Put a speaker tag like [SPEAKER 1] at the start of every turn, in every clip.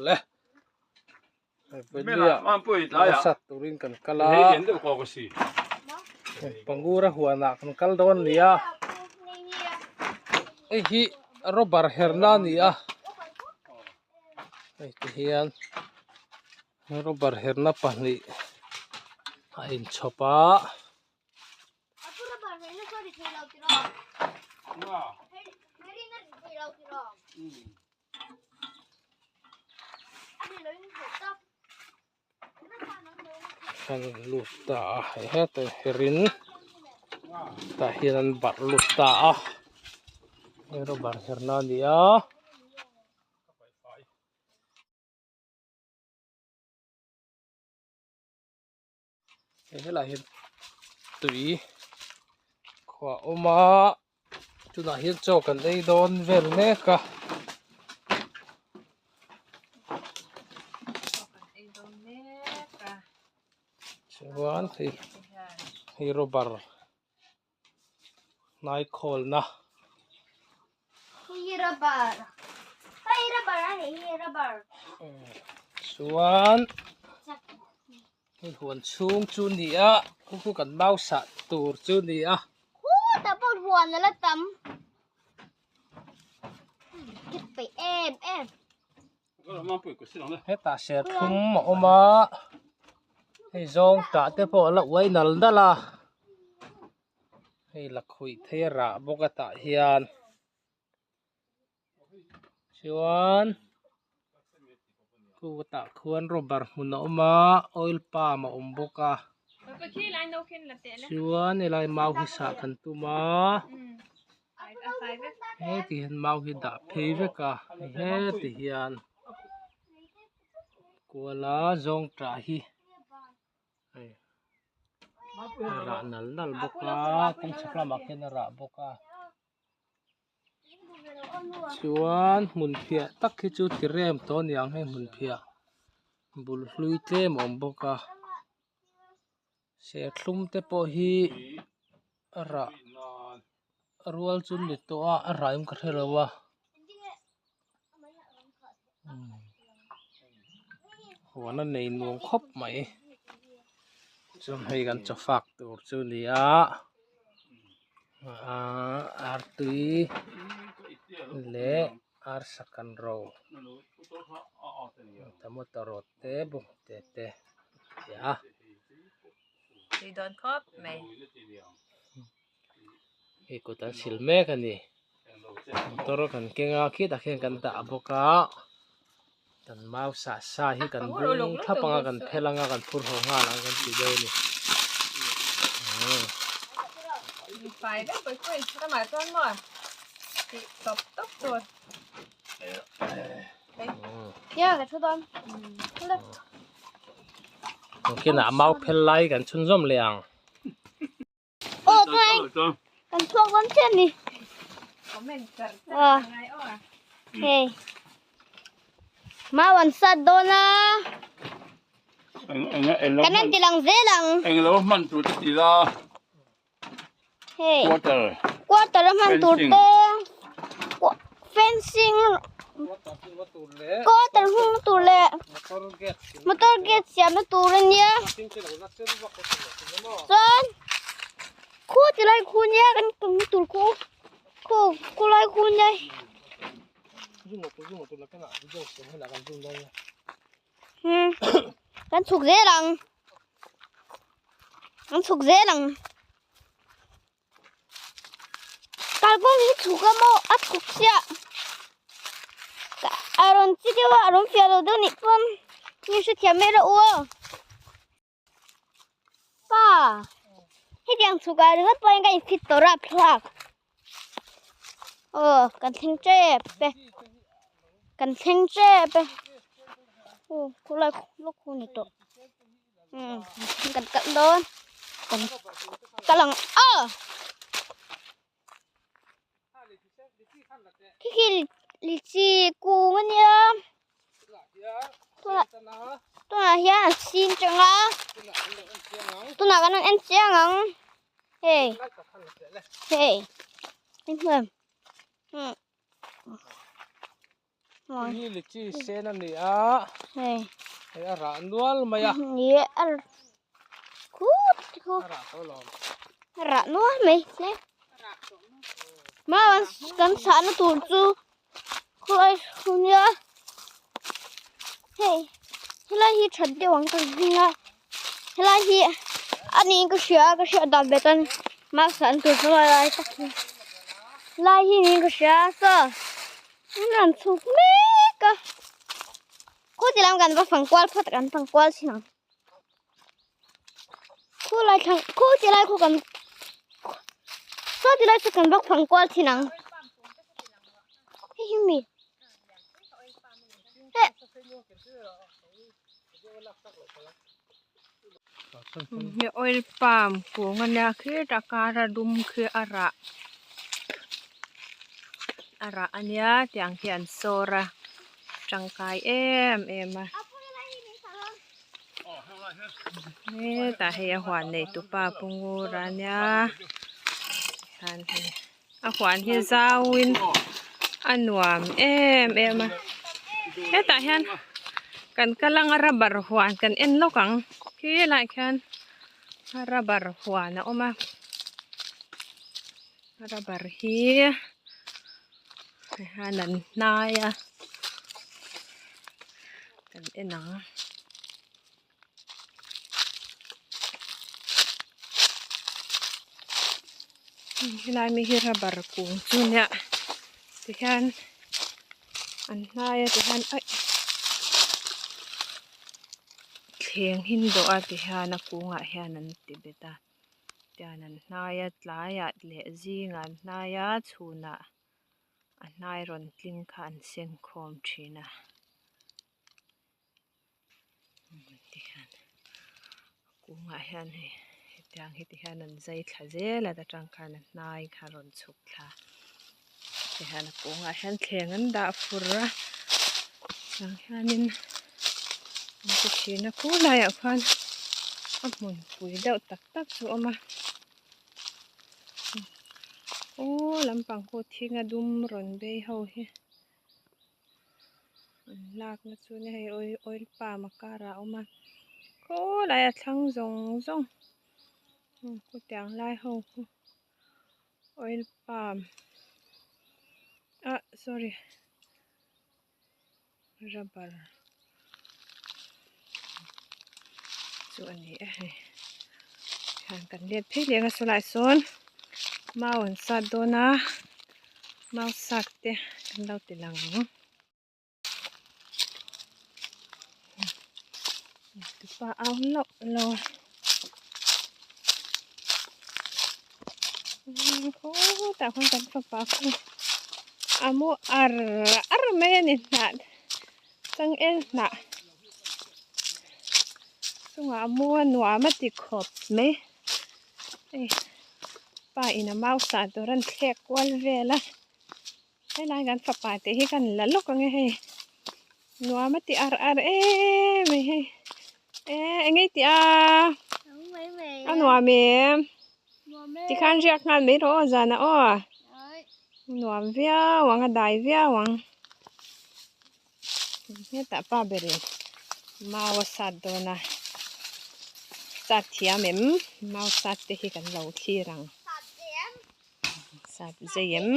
[SPEAKER 1] Le sat turin kan kal a pangura huanah kan kal dawn a ni a hei hi rubber herna a ni a hei ti hian rubber herna pahnih a inchhawp a. Kan lut ta a hei hetah hirin tah hian an barh lut ta a hei rubber herna a ni a. Hei helaiah hian tui khuah a awm a tunah hian chaw kan ei dawn vel mek a. Chuan hei hei rubber hnai khawlna. Chuan hei huan chhung chu ni a khu khu kan mau sah tur chu ni a.
[SPEAKER 2] Khutah pawh huan a la tam kip peih em em.
[SPEAKER 1] Hetah serthlum a awm a hei zawng tah te pawh a la uai nal nal a hei lakhuih thei a rah bawk a tah hian chuan khutah khuan rubber hmun a awm a oil palm a awm bawk a chuan helai mau hi sah kan tum a. Heti hian mau hi dah phei vek a heti hian kuala zawng tah hi hei a rah nal nal bawk a kawng chhak lamah khian a rah bawk a chuan hmun phiah tak hi chu ti rem tawh a niang hei hmun phiah bul hlui tlem a awm bawk a serthlum te pawh hi a rah rual chu ni tawh a a rah em ka hre lo a huan a nei nuam khawp mai chuan hei kan chaw fak tur chu a ni a ahh artui leh arsa kan ro tomato rawt te bawnghnute te a ni a.
[SPEAKER 3] Tui dawn khawp mai.
[SPEAKER 1] Hei kut an sil mek a ni motor kan keng a khitah khian kan dah bawk a kan mau sah sa hi kan bung thlap anga kan phel anga kan phur haw nghal ang kan tih deuh a ni.
[SPEAKER 3] Fai vek pawih pawih ramah chuan maw tih tawp tawp tur.
[SPEAKER 2] Ya ka thu dawn.
[SPEAKER 1] Kinah mau phel lai kan chhunzawm leh ang.
[SPEAKER 2] Aw kai kan chhuak dawn chiah ni.
[SPEAKER 3] Ah.
[SPEAKER 2] Hei. Mau an sat dawn a. Kan an ti lang zel ang.
[SPEAKER 4] Eng lo hman tur te ti la.
[SPEAKER 2] Hei.
[SPEAKER 4] Quarter.
[SPEAKER 2] Quarter a hman tur te. Fencing. Quarter hung tur leh. Motor gate siamna tur a nia. Chuan khu ti lai khu nia kan tum tur khu khu khu lai khu nia. Hmm kan chhuk zel ang kan chhuk zel ang kalkawng hi chhuk a maw a chhuk chiah a rawn chi deuh a a rawn fiah lo deuh nih pawn mi hrethiam mai rawh u aw pa hetiang chhuk ah ringawt pawhin ka in fit tawh rapthlak aw kan thleng tep e kan thleng tep e aw khulai lawk khu ni tawh. Umm kan kal dawn kan kal ang aw khi khi lichi kung a nia tunah hian an sin tang a tunah kan rawn en chiang ang hei hei hei hmuh em.
[SPEAKER 1] Hei hi lichi sen a ni a,
[SPEAKER 2] hei
[SPEAKER 1] hei a rah nual mai a.
[SPEAKER 2] Ni e a khut khu.
[SPEAKER 1] A rah tawh alawm.
[SPEAKER 2] A rah nual mai hle. Mau an kan sahna tur chu khawlai hu nia hei helai hi that deuh ang ka hming a helai hi a niin ka hria a ka hriat dan ve chuan mau sahna tur chu helai tak hi helai hi niin ka hria a saw an rawn chhuk mek a khuti lam kan va fang kual phawt a kan fang kual thin ang khulai thlang khu ti lai khu kan saw ti lai chu kan va fang kual thin ang hei hi mi heh.
[SPEAKER 3] He oil palm kung ania khi ta kar a dum khi a rah a rah ania tiang hi an sawr a tangkai em em a hetah hei a huan nei tu pa pu ngur ania hian hei a huan hi zau in a nuam em em a hetah hian kan kal anga rubber huan kan en lawk ang khilaiah khian rubber huan a awm a rubber hi hian an hnai a kan en ang. Helai mi hi rubber kung chu nia tihian an hnai a tihian aih thleng hi an dawh a tihian a kungah hian an ti bet a tihian an hnai a tlaiah leh zingah an hnai a chhunah a hnai rawn tling kha an seng khawm thin a. Tihian kungah hian hei hetiang hi ti hian an zai thla zel a ta tang khan a hnai kha a rawn chhuk thla tihian a kungah hian thleng an dah fur a tiang hianin an ti thin a khulaiah khuan a hmun pui deuh tak tak chu a awm a aw lampang pawh thing a dum rawn bei ho hi. An lakna chu nia hei oil oil palm a karah a awm a khawlai a thlang zawng zawng khutiang lai ho khu oil palm ah sorry rubber chu a ni e hei hian kan let phei leh ang a sawlai sawn mau an sat dawn a mau sat te kan lo ti lang ang. Tupa au loh lo a khutah khuan kan fapa khu a mu ar ar mai a ni hnah changel hnah chungah a mu a nuam a ti khawp mai hei pa in a mau sah tur an thlek kual vel a. Helai kan fapa te hi kan la lawk ang e hei nuam a ti ar ar em mai hei e eng nge tih a a nuam em tikhan riak nghal mai rawh aw zan ah aw nuam viau ang a dai viau ang hetah pa ber in mau a sat dawn a sat thiam em mau sat te hi kan lo thlir ang. Sat zei em.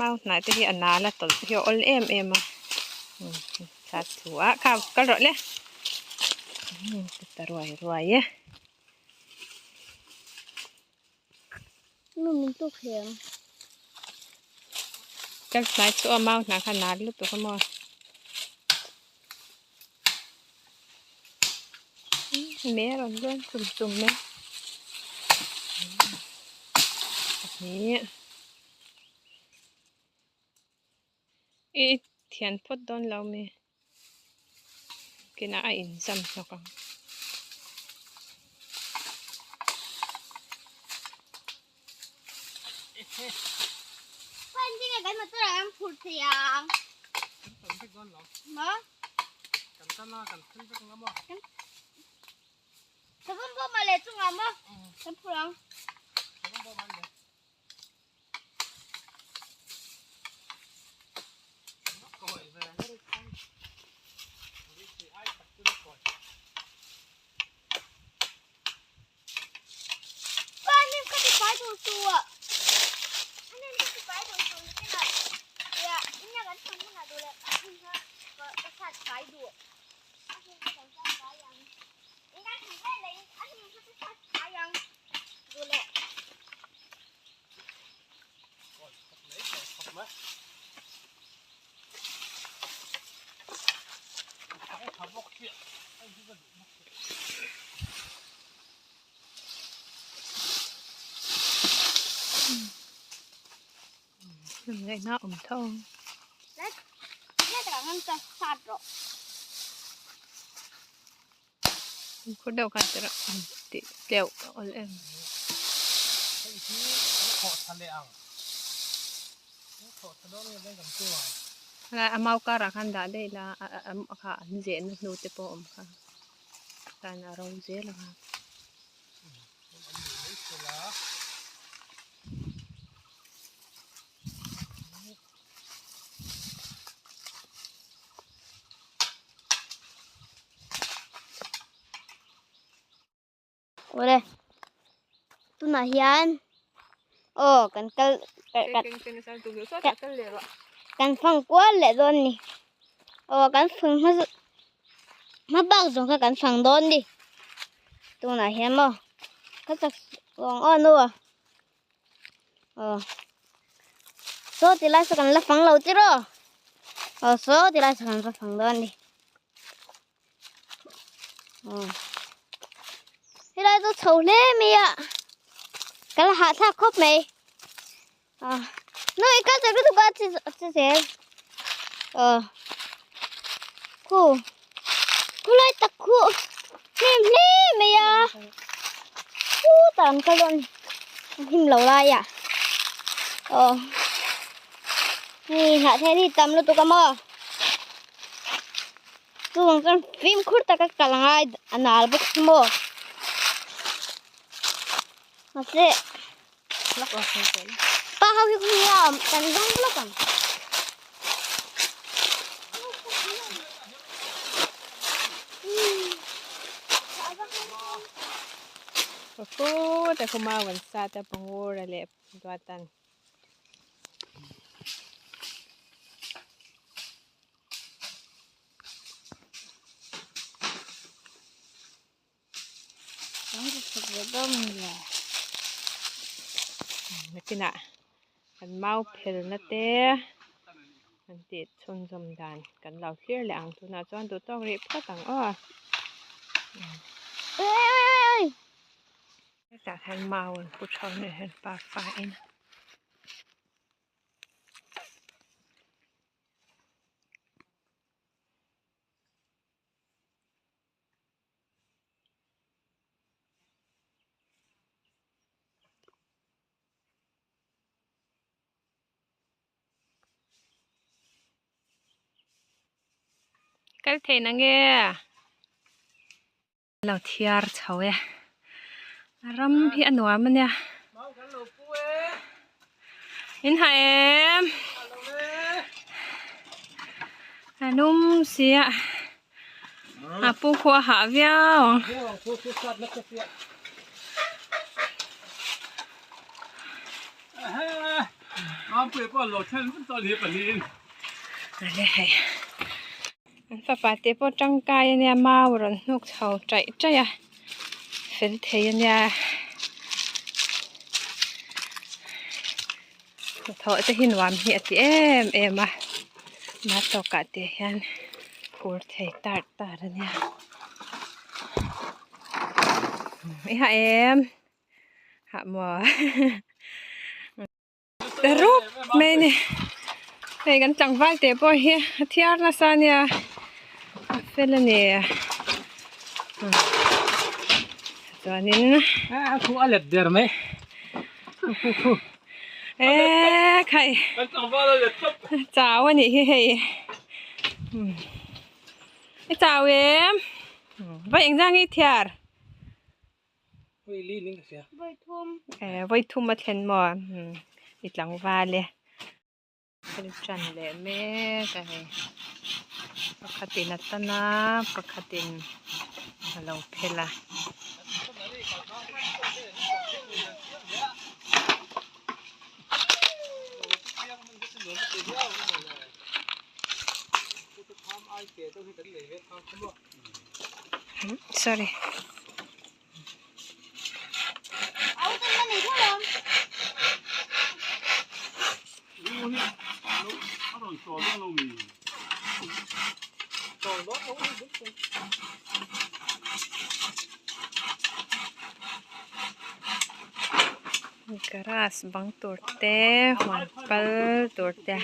[SPEAKER 3] Mau hnai te hi a nal a tawlh te hi a awl em em a. Sat thu a kha kal rawh le. Ta ruai ruai e.
[SPEAKER 2] Nu min tuk hle ang.
[SPEAKER 3] Kal hnai chu a mau hnah kha nal lutuk a maw. Me a rawn luan chum chum mai. Pahnih. I thian phawt dawn lo mi. Kinah a inzam hnawk ang. Ngaihna awm tho ang. Khur deuh khan tira tih tleuh a awl em.
[SPEAKER 1] Hei hi an khawh tha leh ang. An khawh tha dawn nge dawn kan tu ang.
[SPEAKER 3] Helai a mau karah khan dah daih la a kha an zehna hnu te pawh a awm kha. Tan a ro zel ang a.
[SPEAKER 2] Awle tunah hian aw kan kal kan fang kual leh dawn a ni aw kan fang hmasa hma bak zawng kha kan fang dawn a ni tunah hian maw ka chak vawng aw nu a aw saw ti lai saw kan la fang lo tiraw aw saw ti lai saw kan va fang dawn a ni. Helai chu chho hle mai a kal hahthlak khawp mai noi kal chak lutuk a chi zel khu khulai tak khu hnem hle mai a khutah an kal dawn a ni a hnim lo lai ah aw hei hnahthel hi tam lutuk a maw. Chuvang chuan fimkhur taka kal a ngai a nal bawk si maw mahse pa ho hi khawnge a awm kan zawng lawk ang.
[SPEAKER 3] Pakut a khuma wan sat a pangur a leh duatan. Nakinah kan mau phelna te kan tih chhunzawm dan kan lo thlir leh ang tunah chuan duh tawk rih phawt ang aw. Hetah hian mau an pu tho a ni hian pa fa in. Kal thei na nge? Lo thiar chho e a ram hi a nuam a nia in ha em a lum si a a pu khu a hah viau ang. An fapa te pawh tangkai a nia mau a rawn hnuk chho taih taih a fel thei a nia hnathawh te hi nuam hi a ti em em a ma tawkah te hian phur thei tar tar a nia i hah em hah maw. Ta rup mai a ni hei kan tlangval teh pawh hi a thiar nasa a nia a fel a ni chuanin
[SPEAKER 1] a khu a let der mai khu khu
[SPEAKER 3] e khai
[SPEAKER 4] kan tlangval a let tawp
[SPEAKER 3] chau a nih hi hei i chau em vawi engzah nge i thiar. Vawi thum a thlen maw i tlangval e thil tan leh mek a hei pakhatin a tan a pakhatin a lo phel a. Sorry. Grass bang tur te huan pal tur te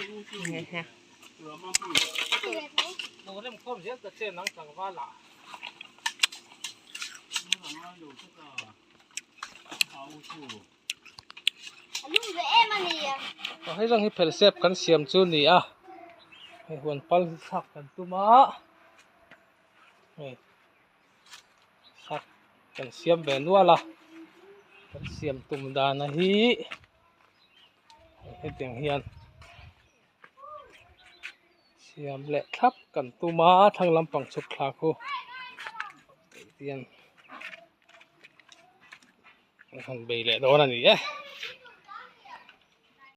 [SPEAKER 3] a
[SPEAKER 1] Hei zawng hi phelsep kan siam chu a ni a hei huan pal hi thlak kan tum a hei sak kan siam ve nual a kan siam tum dan a hi hetiang hian siam leh thlap kan tum a thlang lampang chhuk thla khu tian. An han bei leh dawn a ni e.